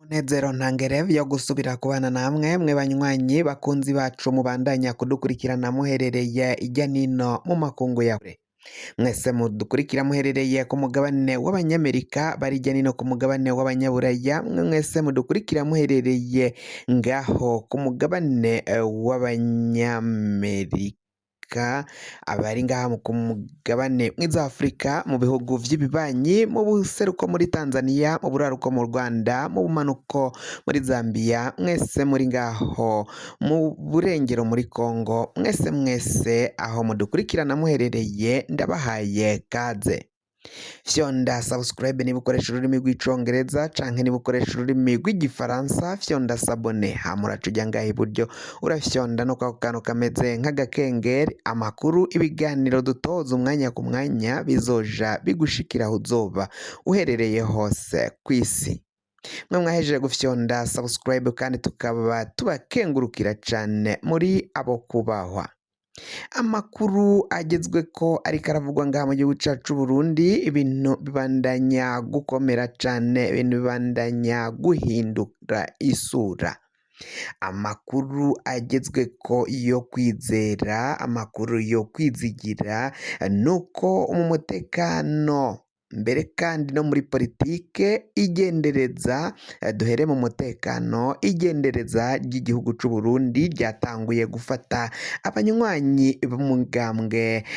Munezero ntangere yo gusubira kubana namwe mwe banywanyi bakunzi bacu mubandanya kudukurikirana muherereye irya nino mu makungu ya kure. Mwese mudukurikira muherereye ku mugabane w'Abanyamerika bari irya nino ku mugabane w'Abanyaburaya, mwe mwese mudukurikira muherereye ngaho ku mugabane w'Abanyamerika, abari ngaha ku mugabane mwiza wa Afurika, mu bihugu vy'ibibanyi, mu buseruko muri Tanzania, mu buraruko mu Rwanda, mu bumanuko muri Zambia, mwese muri ngaho mu burengero muri Congo, mwese mwese aho mudukurikirana muherereye ndabahaye kaze. Fyonda subscribe niba ukoresha ururimi rw'Icongereza canke niba ukoresha ururimi rw'Igifaransa, fyonda s'abonner, hama uraca uja ngaha iburyo urafyonda no kwako kantu kameze nk'agakengeri, amakuru ibiganiro dutoza umwanya ku mwanya bizoja bigushikira aho uzoba uherereye hose kw'isi. Mwe mwahejeje gufyonda subscribe kandi tukaba tubakengurukira cane muri abo kubahwa. Amakuru agezweko ariko aravugwa ngaha mu gihugu cacu c'Uburundi, ibintu bibandanya gukomera cane, ibintu bibandanya guhindura isura. Amakuru agezweko yo kwizera, amakuru yo kwizigira, nuko mu mutekano mbere kandi no muri politike igendereza, duhere mu mutekano, igendereza ry'igihugu c'Uburundi ryatanguye gufata abanywanyi b'umugambwe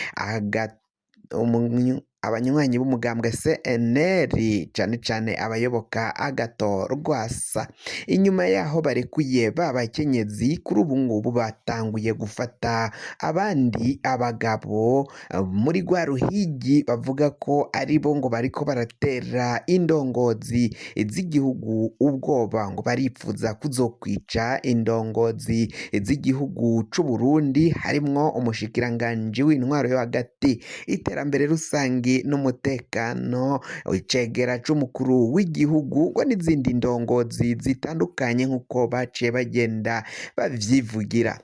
abanywanyi b'umugambwe CNL, cane cane abayoboka Agathon Rwasa. Inyuma yaho barekuye ba bakenyezi, kuri ubu ngubu batanguye gufata abandi abagabo muri rwa ruhigi bavuga ko aribo ngo bariko baratera indongozi z'igihugu ubwoba, ngo baripfuza kuzokwica indongozi z'igihugu c'Uburundi, harimwo umushikiranganji w'intwaro yo hagati, iterambere rusangi n'umutekano, icegera c'umukuru w'igihugu, ngo n'izindi ndongozi zitandukanye nk'uko baciye bagenda bavyivugira.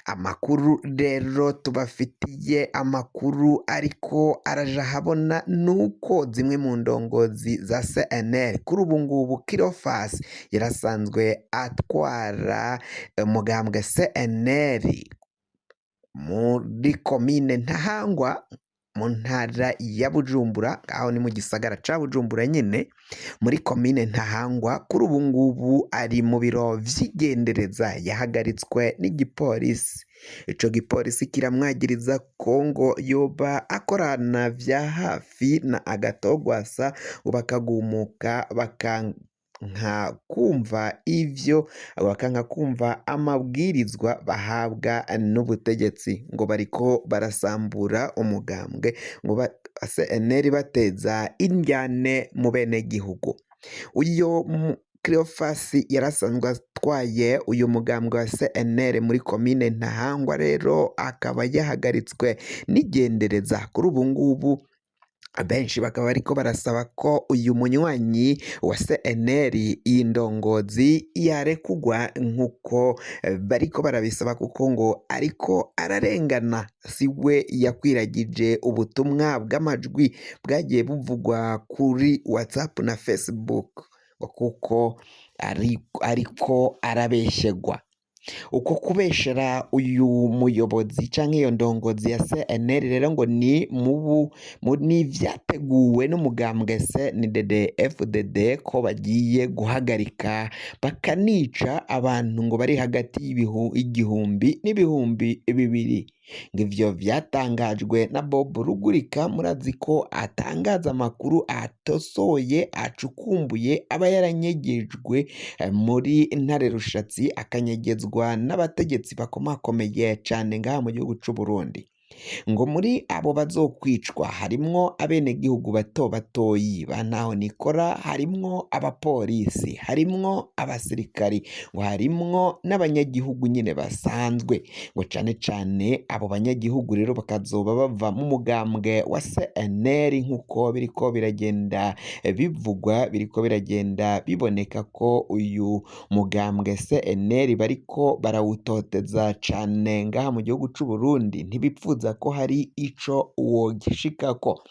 Amakuru rero tubafitiye, amakuru ariko araja ahabona, nuko zimwe mu ndongozi za CNL kuri ubu ngubu Cleophas yarasanzwe atwara umugambwe CNL muri komine Ntahangwa mu ntara ya Bujumbura, aho ni mu gisagara ca Bujumbura nyene muri komine Ntahangwa, kuri ubu ngubu ari mu biro vy'igendereza, yahagaritswe n'igipolisi. Ico gipolisi kiramwagiriza ko ngo yoba akorana vya hafi na Agathon Rwasa, ngo bakagumuka bakanka kumva ivyo, bakanka kumva amabwirizwa bahabwa n'ubutegetsi, ngo bariko barasambura umugambwe ngo CNL bateza indyane mu benegihugu. Uyo Cleophas yarasanzwe atwaye uyu mugambwe wa CNL muri komine Ntahangwa, rero akaba yahagaritswe n'igendereza. Kuri ubu ngubu benshi bakaba bariko barasaba ko uyu munywanyi wa CNL, iyi ndongozi, yarekugwa nk'uko bariko barabisaba, kuko ngo ariko ararengana, siwe yakwiragije ubutumwa bw'amajwi bwagiye buvugwa kuri WhatsApp na Facebook, ngo kuko ariko arabeshegwa. Uko kubeshera uyu muyobozi canke iyo ndongozi ya CNL rero ngo ni mubu ni vyateguwe n'umugambwe CNDD FDD, ko bagiye guhagarika bakanica abantu ngo bari hagati 1000 n'2000. Ngo ivyo vyatangajwe na Bob Rugurika. Murazi ko atangaza amakuru atosoye acukumbuye, aba yaranyegejwe muri Ntare Rushatsi, akanyegezwa n'abategetsi bakomakomeye cane ngaha mu gihugu c'u Burundi. Ngo muri abo bazokwicwa harimwo abenegihugu bato batoyi ba ntaho nikora, harimwo abapolisi, harimwo abasirikari, ngo harimwo n'abanyagihugu nyine basanzwe, ngo cane cane abo banyagihugu rero bakazoba bava mu mugambwe wa CNL, nk'uko biriko biragenda bivugwa, biriko biragenda biboneka ko uyu mugambwe CNL bariko barawutoteza cane ngaha mu gihugu c'u Burundi, ntibipfuza ko hari ico wogishikako.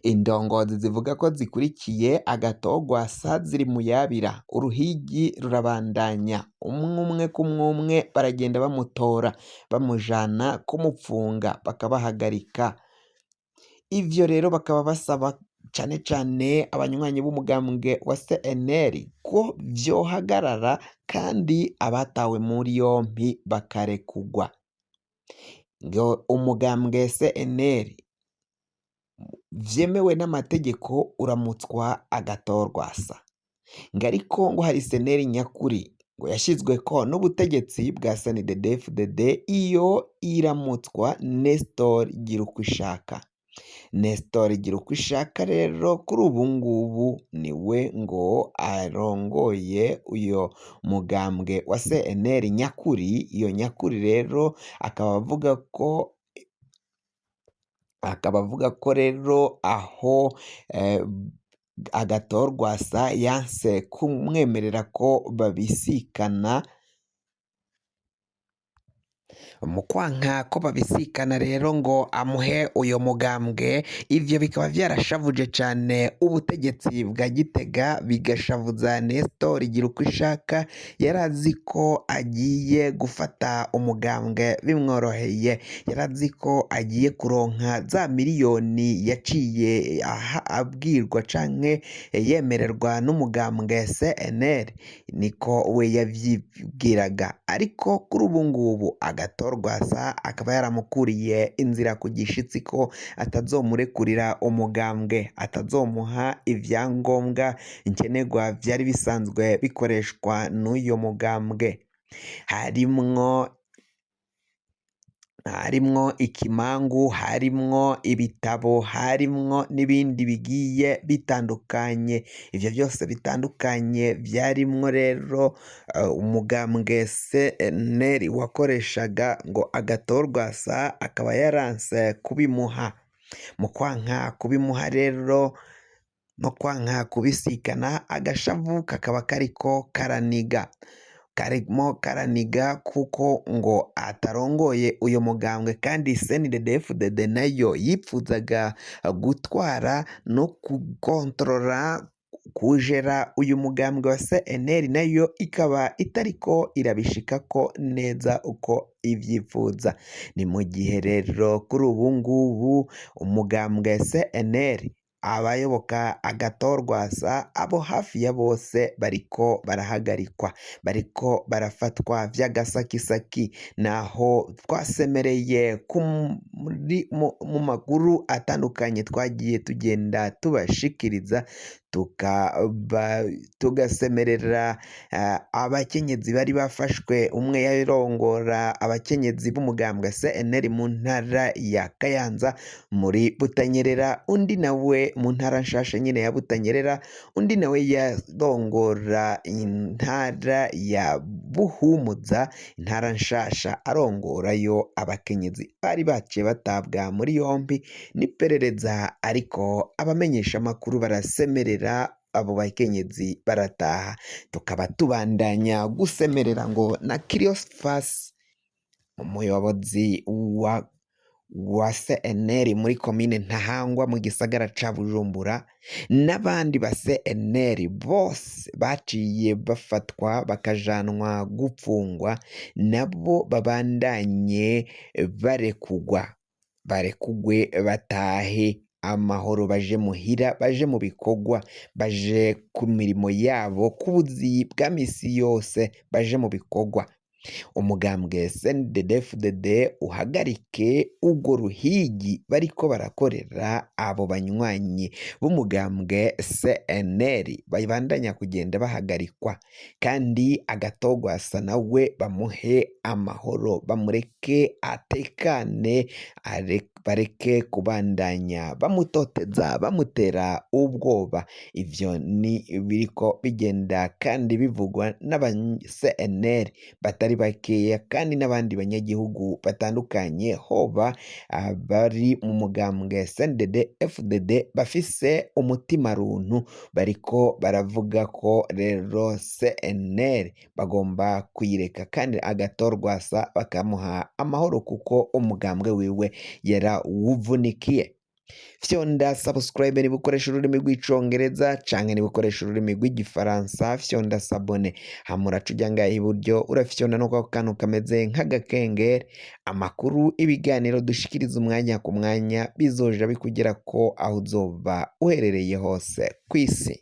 Indongozi zivuga ko zikurikiye Agathon ziri mu yabira, uruhigi rurabandanya, umwe umwe kumwe baragenda bamutora bamujana kumupfunga bakabahagarika. Ivyo rero bakaba basaba cane cane abanywanyi b'umugambwe wa CNL ko vyohagarara kandi abatawe muri yompi bakarekugwa. Ngo umugambwe CNL vyemewe n'amategeko uramutswa Agathon Rwasa. Ngo ariko ngo hari CNL nyakuri ngo yashizweko n'ubutegetsi bwa CNDD-FDD iyo iramutswa Nestor Girukwishaka. Nestor Girukwishaka rero kuri ubu ngubu niwe ngo arongoye uyo mugambwe wa CNL nyakuri, iyo nyakuri rero akaba avuga ko rero aho Agathon Rwasa yanse kumwemerera ko babisikana. Mu kwanka ko babisikana rero ngo amuhe uyo mugambwe, ivyo bikaba vyarashavuje cane ubutegetsi bwa Gitega, bigashavuza Nestor Girukwishaka yarazi ko agiye gufata umugambwe bimworoheye, yarazi ko agiye kuronka za miliyoni yaciye abwirwa canke yemererwa n'umugambwe CNL, niko we yavyibwiraga, ariko kuri ubu ngubu Agathon Rwasa akaba yaramukuriye inzira ku gishitsi ko atazomurekurira umugambwe, atazomuha ivyangombwa nkenerwa vyari bisanzwe bikoreshwa n'uyo mugambwe, harimwo ikimangu, harimwo ibitabo, harimwo n'ibindi bigiye bitandukanye. Ivyo vyose bitandukanye vyarimwo rero umugambwe CNL wakoreshaga ngo Agathon Rwasa akaba yaranse kubimuha. Mu kwanka kubimuha rero no kwanka kubisikana, agashavu kakaba kariko karaniga, karimo karaniga kuko ngo atarongoye uyo mugambwe kandi CNDD-FDD nayo yipfuzaga gutwara no gukontorora kujera uyu mugambwe wa CNL, nayo ikaba itariko irabishikako neza uko ivyifuza. Ni mu gihe rero kuri ubu ngubu umugambwe CNL abayoboka Agathon Rwasa abo hafi ya bose bariko barahagarikwa, bariko barafatwa vy'agasakisaki, naho twasemereye mu makuru atandukanye twagiye tugenda tubashikiriza, tugasemerera abakenyezi bari bafashwe, umwe yarongora abakenyezi b'umugambwe CNL mu ntara ya Kayanza muri Butanyerera, undi nawe mu ntara nshasha nyine ya Butanyerera, undi nawe yarongora intara ya Buhumuza, intara nshasha arongorayo abakenyezi bari baciye batabwa muri yompi n'iperereza, ariko abamenyeshamakuru barasemerera abo bakenyezi barataha. Tukaba tubandanya gusemerera ngo na Cleophas umuyobozi wa CNL muri komine Ntahangwa mu gisagara ca Bujumbura n'abandi ba CNL bose baciye bafatwa bakajanwa gupfungwa, nabo babandanye barekugwa, barekugwe batahe amahoro, baje muhira, baje mu bikorwa, baje ku mirimo yabo, ku buzi bwa misi yose, baje mu bikorwa. Umugambwe CNDD-FDD uhagarike urwo ruhigi bariko barakorera abo banywanyi b'umugambwe CNL babandanya kugenda bahagarikwa, kandi Agathon Rwasa nawe bamuhe amahoro, bamureke atekane, bareke kubandanya bamutoteza bamutera ubwoba. Ivyo ni biriko bigenda kandi bivugwa n'aba CNL batari bakeya kandi n'abandi banyagihugu batandukanye, hoba abari mu mugambwe CNDD FDD bafise umutima runtu, bariko baravuga ko rero CNL bagomba kuyireka kandi Agathon Rwasa bakamuha amahoro kuko umugambwe wiwe yarawuvunikiye. Fyonda subscribe niba ukoresha ururimi rw'Icongereza, canke niba ukoresha ururimi rw'Igifaransa fyonda s'abonner. Hama uraca uja ngaha iburyo, urafyonda no kwako kantu kameze nk'agakengeri. Amakuru, ibiganiro dushikiriza umwanya ku mwanya bizoja bikugerako aho uzoba uherereye hose kw'isi.